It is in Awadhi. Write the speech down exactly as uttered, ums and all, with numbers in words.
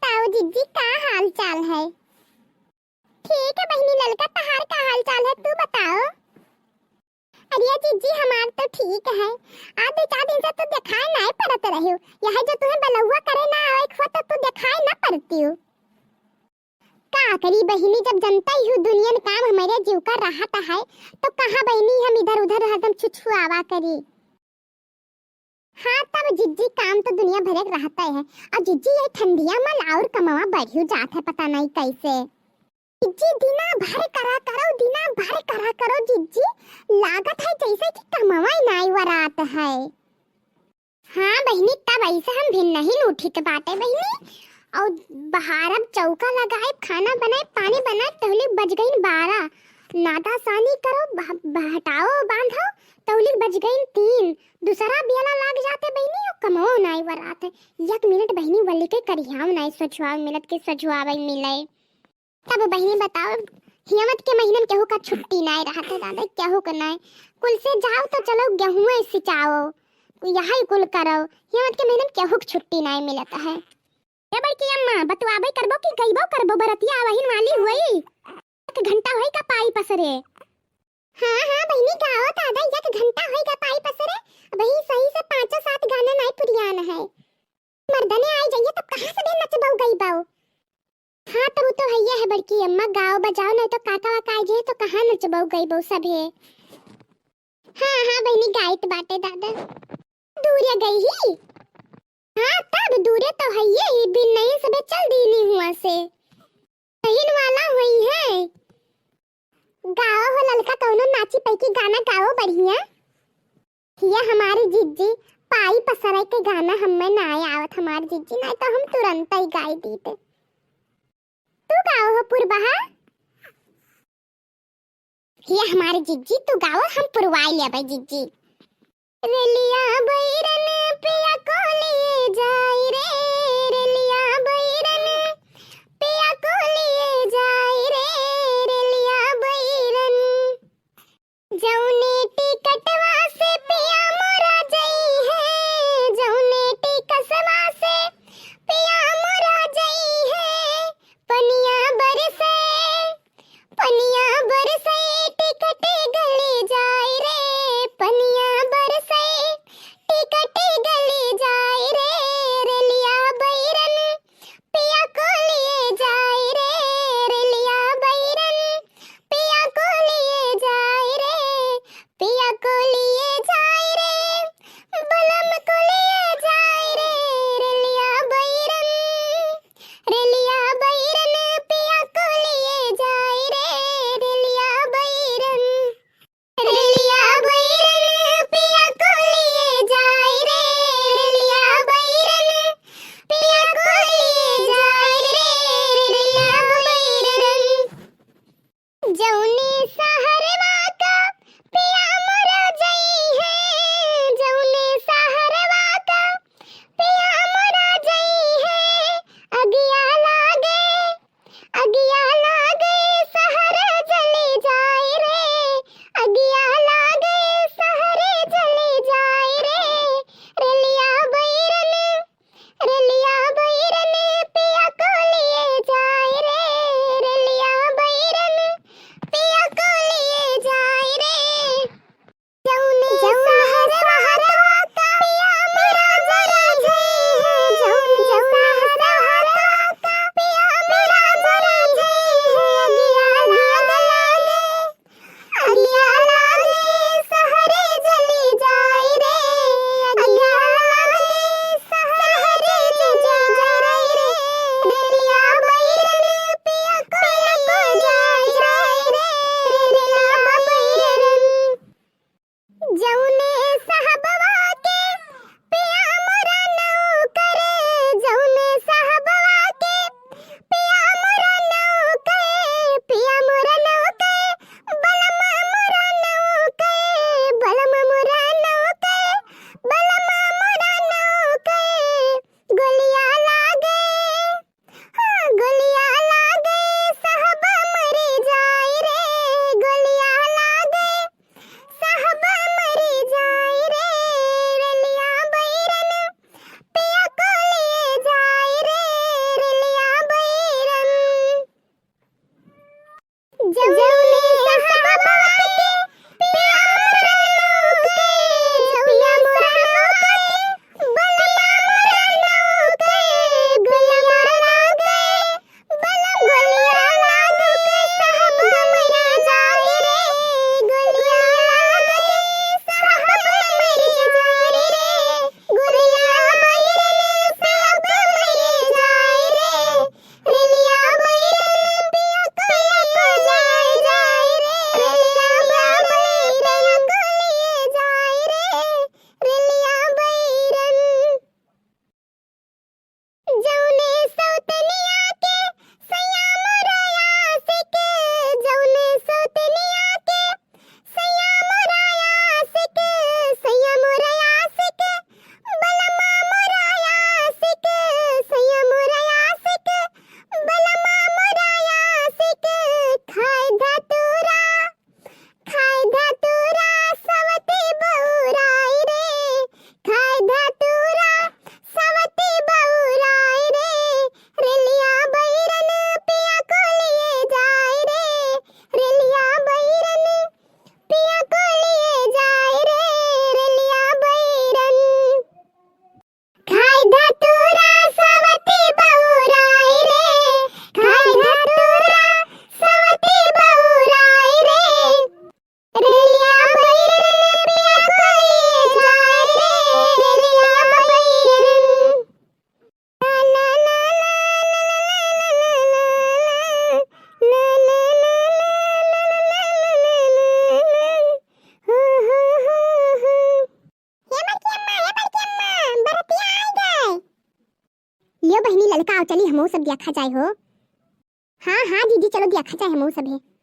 बताओ जिज्जी, का हाल चाल है? ठीक है बहिनी ललका, तहार का हाल चाल है, तू बताओ। अरे जिज्जी, हमार तो ठीक है। आज दो चार दिन से तू देखाए नाय पड़त रहियो। यह जो तुहे बलौआ करे ना आवे हो तो तू देखाए ना पड़तियो। का करी बहिनी, जब जनता ही हूँ दुनिया में काम हमारे जीव का रहत है, तो कहाँ बहिनी हम इधर उधर हरदम छुछुआवा करी। हाँ, तब जिज्जी काम तो दुनिया भरे के रहते है। और जिज्जी, ये ठंडिया में और कमवा बढ़ियो जात है, पता नहीं कैसे। जिज्जी, दिना भर करा करो, दिना भर करा करो जिज्जी, लागत है जैसे कि कमवा ही नाई वरात है। हाँ बहिनी, तब ऐसे हम भी नहीं उठित बाटे बहिनी। और बहारब चौका लगाए, खाना बनाए, पानी बनाए, तहली बज गई बारह। नादासानी करो, बह-, बहटाओ, बांधो, तौली बज गई तीन। दूसरा बेला लाग जाते बहिनी, और कमो नाई वरात है। एक मिनट बहिनी, वली के करियाव नाई, सोचवाव मिलत के सोचवावे मिले। तब बहिनी बताओ, हियावत के महीनन केहू का छुट्टी नाय रहत है दादा, केहू के नाय। कुल से जाओ तो चलो गेहूं सिंचाओ, यही कुल करो। हियावत के महीनन केहू के छुट्टी नाय मिलत है। ए बड़की अम्मा, बतवाबे करबो कि गईबो करबो, बरतिया आवहिन वाली हुई। एक घंटा होई का पाई पसरे? हाँ, हाँ बहिनी, गाओ दादा, एक घंटा होई का पाई पसरे। अबही सही से पाँचों सात गाना नाय पुरियान है। मर्दने आई जाइए तब कहाँ से भी नचबो गईबो? हाँ, तब तो हइये है बड़की अम्मा, गाओ बजाओ, नहीं तो काका वाका आ जाए तो कहाँ नचबो गईबो सभे। हाँ, हाँ बहिनी, गाइत बाटे दादा। दूरे गई ही? हाँ, तब दूरे तो हइये ही, बिन नहीं सबे चल दीनी हुआ से। बहिन वाला हुई है। गाओ हो ललका, कौनो नाची पैकी गाना गाओ बढ़िया। हिया हमारी जिज्जी, पाई पसरे के गाना हमें ना आवत हमार जिज्जी, नहीं तो हम तुरंत ही गाई दीते। तू गाओ हो पुरबहा। हिया हमारी जिज्जी, तू गाओ, हम पुरवाई लेबै जिज्जी। रेलिया बैरन पिया को लिए जाई रे, रेलिया बैरन पिया को लिए जाई रे, रेलिया बैरन। जौने टिकटवा से पिया मोरा जई है, जौने टिकसवा से पिया मोरा जई है, पनिया बरसे, पनिया बरसे, टिकट गली जाए रे, पनिया बरसे, टिकट तो बहिनी ललका आओ, चली हमहू सब देखा जाए हो। हाँ, हाँ दीदी, चलो देखा जाए हमहू सब है।